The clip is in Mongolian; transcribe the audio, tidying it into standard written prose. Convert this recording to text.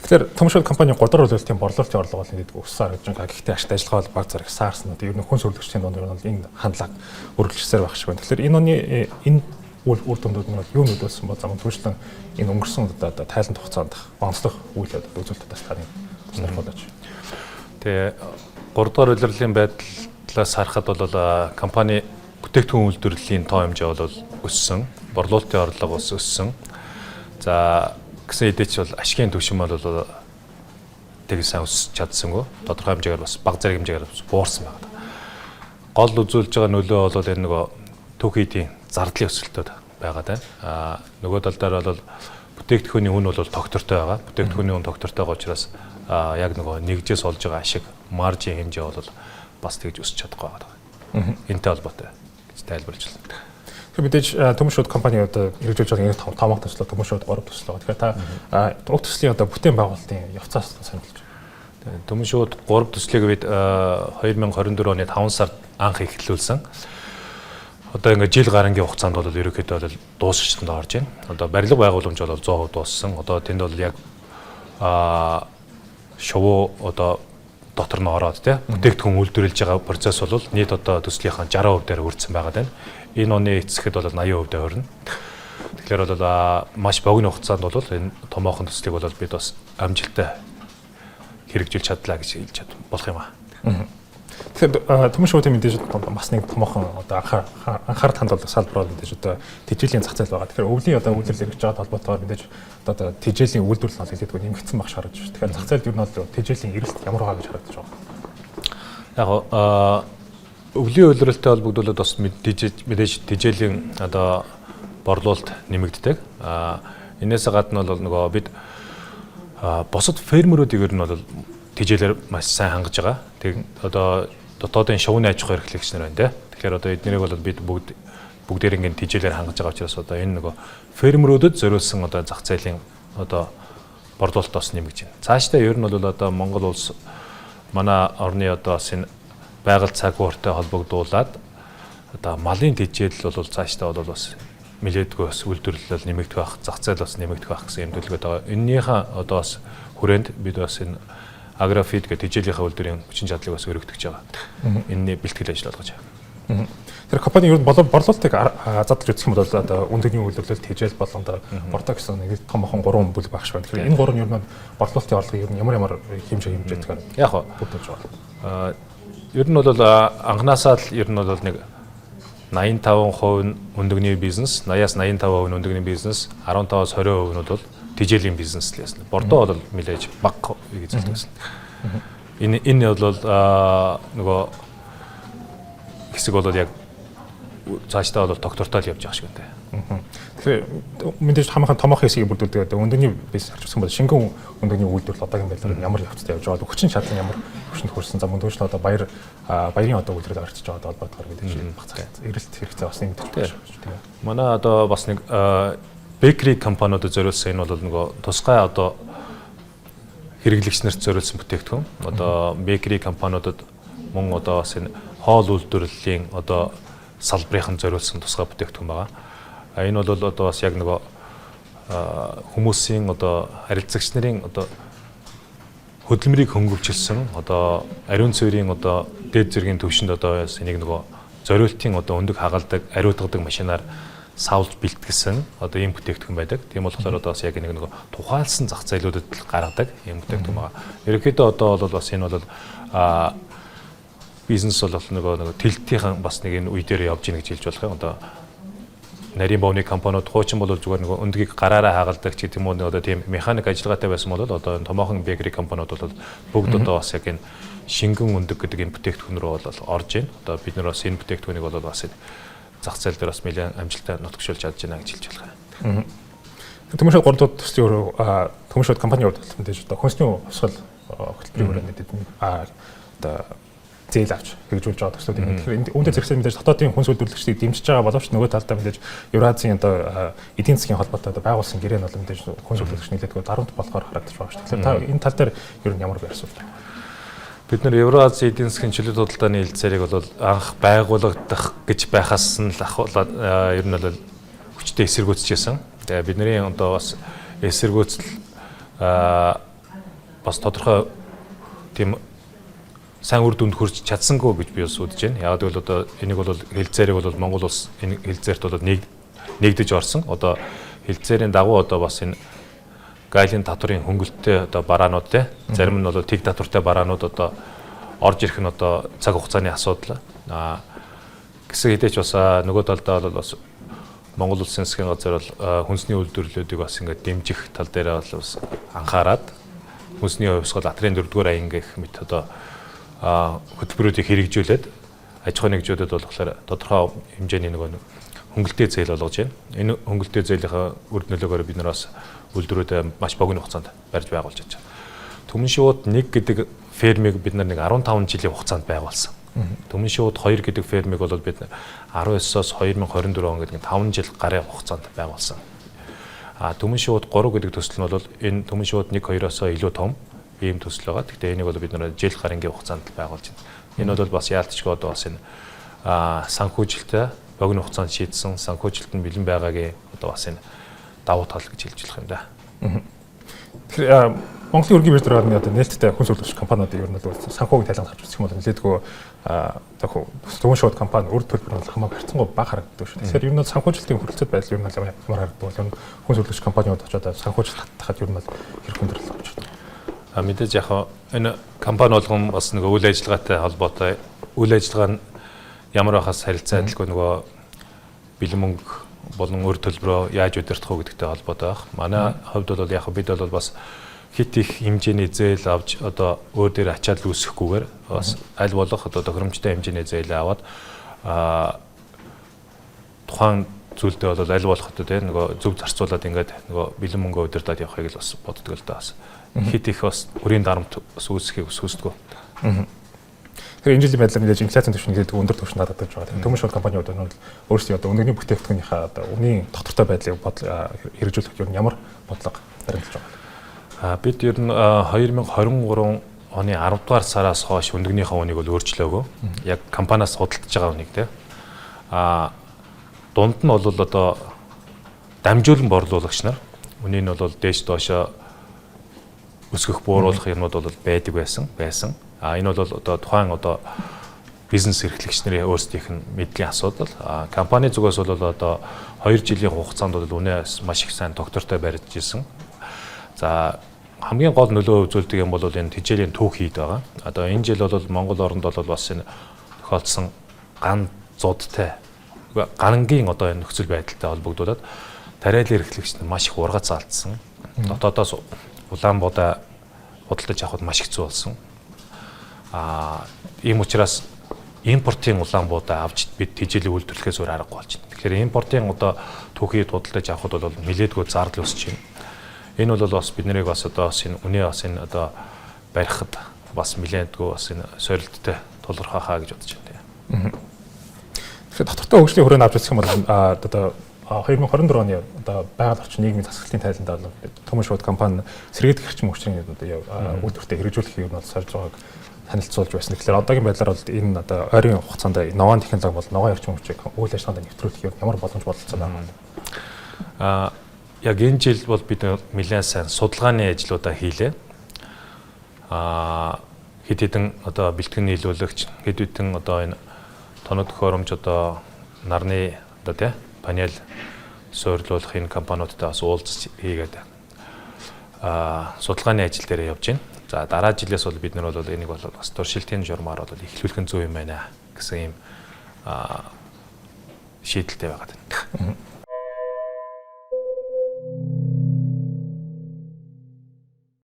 Тэгэхээр Төмөн шувууд компани 3 дахь улирлын борлуулалтын орлого бол нэгдүгээр өссөн харагдаж байна. Гэхдээ ашигт ажиллагаа бол баг зэрэг саарсан. Одоо ер нь хүнс үйлдвэрлэгчдийн дунд ер нь бол энэ хандлага үргэлжлсээр байх шиг байна. Тэгэхээр энэ оны энэ үр дүндүүд нь бол юу нөлөөлсөн бол замын түвшлэн энэ өнгөрсөн одоо тайлан хугацаанд онцлог үйл явдал үзүүлэлтээс таны сонирхолтой. Тэгээ 3 дахь улирлын байдлаас харахад бол компани бүтээгдэхүүн үйлдвэрлэлийн тоо хэмжээ бол өссөн, борлуулалтын орлого бас өссөн. За, гэсэн хэдий ч бол ашигын түвшин бол тэг сайн өсөж чадсангүй. Тодорхой хэмжээгээр бас бага зэрэг хэмжээгээр бас буурсан байна. Гол үзүүлж байгаа нөлөө бол энэ нөгөө түүхий эдийн зардлын өсөлтөд байгаа даа. Нөгөө тал дээр бол бүтээгдэхүүний үн бол тогтвортой байгаа. Бүтээгдэхүүний үн тогтвортой байгаа учраас яг нөгөө нэгжээс олж байгаа ашиг, margin хэмжээ бол бас тэгж өсөж чадахгүй байгаа. Энтэй холбоотой гэж тайлбарлаж байна. Тэгэхээр мэдээж Төмөн шувууд компани одоо хэрэгжүүлж байгаа энэ томоох төсөл Төмөн шувууд 3 төсөл байгаа. Тэгэхээр та уг төслийн одоо бүтээн байгуулалтын явцаас сонирхолж байна. Төмөн шувууд 3 төслийг бид 2024 оны 5 сард анх эхлүүлсэн. Одоо ингээд жил гарангийн хугацаанд бол ерөнхийдөө бол дуусчихсанд орж байна. Одоо барилга байгууламж бол 100% дууссан. Одоо тэнд бол яг шувуу одоо дотор нь ороод тий бүтээгдэхүүн үйлдвэрлэж байгаа процесс бол нийт одоо төслийнхаа 60% дээр хүрсэн байгаа даа. Энэ оны эцэхэд бол 80% дээр хүрнэ. Тэгэхээр бол маш богино хугацаанд бол энэ томоохон төслийг бол бид бас амжилттай хэрэгжүүлж чадлаа гэж хэлж болох юм аа. Тэгэхээр Төмөн шувуудын мэдээж бас нэг томоохон одоо анхаарал хандуулах салбар бол мэдээж одоо тэжээлийн зах зээл байгаа. Тэгэхээр өвлийн одоо үйлдвэрлэл хэрэгжиж байгаа холбоотойгоор мэдээж одоо тэжээлийн үйлдвэрлэл нь нэлээдгүй нэмэгдсэн байх шаардлага байна. Тэгэхээр зах зээлд ер нь бол тэжээлийн эрэлт ямар байгаа гэж харагдаж байна? Яг өвлийн үйлдвэрлэлтэй холбогдуулаад бас мэдээж тэжээлийн одоо борлуулалт нэмэгддэг. Энээс гадна бол нөгөө бид бусад фермерүүдийг ер нь бол тэжээлээр маш сайн хангаж байгаа. Тэг одоо дотоодын шувууны аж ахуй эрхлэгч нар байна те. Тэгэхээр одоо эднэрийг бол бид бүгдээр ингээд тэжээлээр хангаж байгаа учраас одоо энэ нөгөө фермерүүдэд зориулсан одоо зах зээлийн одоо борлуулалт бас нэмэгдэж байна. Цаашдаа ер нь бол одоо Монгол улс манай орны одоо бас энэ байгаль цаг ууртай холбогдуулаад одоо малын тэжээл бол цаашдаа бол бас нэлээдгүй бас үйлдвэрлэл нэмэгдэх байх, зах зээл бас нэмэгдэх байх гэсэн юм төлөвлөгөөд байгаа. Эннийхээ одоо бас хүрээнд бид бас энэ Агрофид гэх тэжээлийнхээ үйлдвэрийн хүчин чадлыг бас өргөдгөж байгаа. Энэний бэлтгэл ажил болгож байгаа. Тэр компани ер нь борлуулалтыг задлж үзэх юм бол одоо өндөгний үйлдвэрлэл, тэжээл болон одоо бордоо гэсэн нэг томоохон гурван бүлэг байх шиг байна. Тэгэхээр энэ гурван ер нь борлуулалтын орлогыг ер нь ямар ямар хэмжээгээр яг бүтээж байна. Ер нь бол анханасаа л ер нь бол нэг 85% нь өндөгний бизнес, 80-аас 85% нь өндөгний бизнес, 15-аас 20% нь бол тэжээлийн бизнес л байсан. Бордоо бол нэлээж бага эзэлдэг байсан. Энэ бол нөгөө хэсэг бол яг цаашдаа бол тогтвортой л явж байгаа шиг байна. Тэгэхээр мэдээж хамаахан томоохон хэсгийг бүрдүүлдэг одоо өндөгний бизнес харьцуулсан бол шингэн өндөгний үйлдвэрлэл одоогийн байдлаар ямар явцтай явж байгаа, хүчин чадал нь ямар түвшинд хүрсэн, за мөн түвшин одоо баярын одоо үйлдвэрлэл гарч байгаа холбоотойгоор мэдээж бага цаг эрэлт хэрэгцээ бас нэмэгдэж байна. Манай одоо бас нэг bakery компаниудад зориулсан энэ бол нөгөө тусгай одоо хэрэглэгч нарт зориулсан бүтээгдэхүүн. Одоо bakery компаниудад мөн одоо бас энэ хоол үйлдвэрлэлийн одоо салбарын зориулсан тусгай бүтээгдэхүүн байгаа. Энэ бол одоо бас яг нөгөө хүмүүсийн одоо харилцагч нарын одоо хөдөлмөрийг хөнгөвчлсөн, одоо ариун цэврийн одоо дээд зэргийн төвшөнд одоо энийг нөгөө зориултын одоо өндөг хагалдаг, ариутгадаг машинаар савлж бэлтгэлсэн одоо ийм бүтээгдэхүүн байдаг. Тийм болохоор одоо бас яг нэг нөгөө тухайлсан зах зээлүүдэд л гаргадаг ийм бүтээгдэхүүн байгаа. Ерөнхийдөө одоо бол бас энэ бол бизнес бол нөгөө тэлтийнхэн бас нэг энэ үе дээр явж гин гэж хэлж болох юм. Одоо нарийн бовны компаниуд хуучин бол зүгээр нөгөө өндгийг гараараа хагалдаг ч гэдэг юм уу, одоо тийм механик ажиллагаатай байсан бол одоо энэ томоохон bakery компаниуд бол бүгд одоо бас яг энэ шингэн өндөг гэдэг энэ бүтээгдэхүүн рүү бол орж байна. Одоо бид нар бас энэ бүтээгдэхүүнийг бол бас зах зээл дээр бас нэлээд амжилттай нутагшуулж чадж байна гэж хэлж болох юм. Төмөн шувууд 3 дахь төслийн Төмөн шувууд компани хувьд мэдээж одоо хүнсний хувьсгал хөтөлбөрийн хүрээнд одоо зээл авч хэрэгжүүлж байгаа төслүүд юм. Тэгэхээр энэ үүнтэй зэрэгсээ мэдээж дотоодын хүнс үйлдвэрлэгчдийг дэмжиж байгаа боловч нөгөө талдаа мэдээж Евразийн одоо эдийн засгийн холбоотой одоо байгуулсан гэрээ нь бол мэдээж хүнс үйлдвэрлэгч нэлээдгүй дарамт болохоор харагдаж байгаа шүү. Тэгэхээр та энэ тал дээр ер нь ямар байр суурь байна? Бид нар Евразийн эдийн засгийн чөлөөт худалдааны хэлцээрийг бол анх байгуулагдах гэж байхаас нь л ахуулаад ер нь бол хүчтэй эсэргүүцэж байсан. Тэгээ бидний одоо бас эсэргүүцэл бас тодорхой тийм сайн үр дүнд хүрч чадсангүй гэж би бас үзэж байна. Яг гэвэл одоо энийг бол хэлцээрийг бол Монгол улс энэ хэлцээрт бол нэгдэж орсон. Одоо хэлцээрийн дагуу одоо бас энэ гайлийн татварын хөнгөлөлттэй одоо бараанууд те зарим нь бол тэг татвартай бараанууд одоо орж ирэх нь одоо цаг хугацааны асуудал. Гэсэн хэдий ч бас нөгөө талдаа бол бас Монгол Улсын засгийн газар бол хүнсний үйлдвэрлэлүүдийг бас ингээд дэмжих тал дээр бол бас анхаарад хүнсний хувьсгал атрын 4-р аян гэх мэт одоо хөтөлбөрүүдийг хэрэгжүүлээд аж ахуйн нэгжүүдэд болохоор тодорхой хэмжээний нөгөө хөнгөлөлтийн зээл болгож байна. Энэ хөнгөлөлтийн зээлийнхаа үр нөлөөгөөр бид нар бас үйлдвэрүүдээ маш богино хугацаанд барьж байгуулж чадж байна. Түмэн шууд 1 гэдэг фермийг бид нар нэг 15 жилийн хугацаанд байгуулсан. Түмэн шууд 2 гэдэг фермийг бол бид 19-оос 2024 он гэдэг 5 жил гарын хугацаанд байгуулсан. Түмэн шууд 3 гэдэг төсөл нь бол энэ түмэн шууд 1 2-оос илүү том ийм төсөл байгаа. Гэхдээ энийг бол бид нар жил гарангийн хугацаанд байгуулж байна. Энэ бол бас яалтчгүй одоо бас энэ санхүүжилтээ богино хугацаанд шийдсэн, санхүүжилт нь бэлэн байгаагийн одоо бас энэ давуу тал гэж хэлж болох юм да. Тэгэхээр Монголын өргөний бирж дээр одоо нээлттэй хүнс үйлдвэрлэгч компаниудын ер нь бол санхүүгийн тайлбар гарч үзэх юм бол нэлээдгүй түмэн шууд компани үр төлбөр нь хамаагүй харьцангуй бага харагддаг шүү. Тэгэхээр ер нь бол санхүүжилтийн хүрэлцээд байдал ер нь ямар харагддаг бол ер нь хүнс үйлдвэрлэгч компаниуд очиод санхүүжилт татхад ер нь бол хэрэг хүндрэл болж байна. Мэдээж яг энэ компани болгон бас нэг үйл ажиллагаатай холбоотой, үйл ажиллагаа нь ямар байхаас харилцаа адилгүй нөгөө бэлэн мөнгө болон үр төлбөрөө яаж удирдах уу гэдэгтэй холбоотой байх. Манай хувьд бол яг бид бол бас хит их хэмжээний зээл авч одоо өөр дээр ачаал үүсгэхгүйгээр бас аль болох одоо тохиромжтой хэмжээний зээл аваад тухайн зүйлдээ бол аль болох одоо тийм нөгөө зөв зарцуулаад ингээд нөгөө бэлэн мөнгө удирдаад явахыг л бас боддог л да бас. Хит их бас өрийн дарамт бас үүсгэхийг бас хүсдэг. Тэгэхээр энэ жилийн байдлаар мэдээж инфляцийн түвшин нэлээд өндөр түвшинд хадгалж байгаа. Түмэн шууд компаниуд нь өөрсдийн одоо өндөний бүтээгдэхүүнийхээ одоо үнийн тодорхой байдлыг хэрэгжүүлэх ер нь ямар бодлого баримталж байгаа вэ? Бид ер нь 2023 оны 10 дугаар сараас хойш өндөгнийхөө үнийг бол өөрчлөөгөө. Яг компаниас худалдаж байгаа үнийг те. Дунд нь бол одоо дамжуулан борлуулагч нар үнийг нь бол дээш доошоо өсгөх бууруулах юмнууд бол байдаг байсан. Энэ бол одоо тухайн одоо бизнес эрхлэгч нарын өөрсдийнх нь мэдлийн асуудал. Компани зүгээс бол одоо 2 жилийн хугацаанд бол үнэ маш их сайн тогтвортой барьж исэн. За хамгийн гол нөлөө үзүүлдэг юм бол энэ тэжээлийн түүх хийд байгаа. Одоо энэ жил бол Монгол оронд бол бас энэ тохиолдсон ган зудтай ганангийн одоо энэ нөхцөл байдалтай холбогдуулаад тариалан эрхлэгч нар маш их ургац алдсан. Дотоодоос улаанбуудаа худалдаж авахд маш хэцүү болсон. Ийм учраас импортын улаанбуудаа авч бид тэжээлийн үйлдвэрлэхээс өөр аргагүй болж байна. Тэгэхээр импортын одоо түүхийг худалдаж авахд бол нэлээдгүй зардал өсөж байна. Энэ бол бас бид нарыг бас одоо бас энэ үнэ бас энэ одоо барихад бас нэлээдгүй бас энэ сорилттой тулгарх хаа гэж бодож байна. Тэгэхээр тодорхой хөгжлийн хүрээнд авч үзэх юм бол одоо 2024 оны одоо байгаль орчин нийгмийн засаглалын тайланд бол түмэн шууд компани сэргээдэх эрчим хүчний одоо үйлдвэртээ хэрэгжүүлэх юм бол сорж байгааг танилцуулж байсан. Тэгэхээр одоогийн байдлаар бол энэ одоо ойрын хугацаанд ногоон технологи бол ногоон эрчим хүчийг үйл ажиллагаанд нэвтрүүлэх юм ямар боломж бололцоо байгаа вэ? Яг энэ жил бол бид нэлээд сайн судалгааны ажлуудаа хийлээ. Хэд хэдэн одоо бэлтгэн нийлүүлэгч, хэд хэдэн одоо энэ тоног төхөөрөмж одоо нарны одоо тий панел суйрлуулах энэ компаниудтай бас уулзаж хийгээд судалгааны ажил дээр явж байна. За дараа жилээс бол бид нар бол энийг бол бас туршилтын журмаар бол эхлүүлэх нь зөв юм байна гэсэн ийм шийдэлтэй байгаад байна.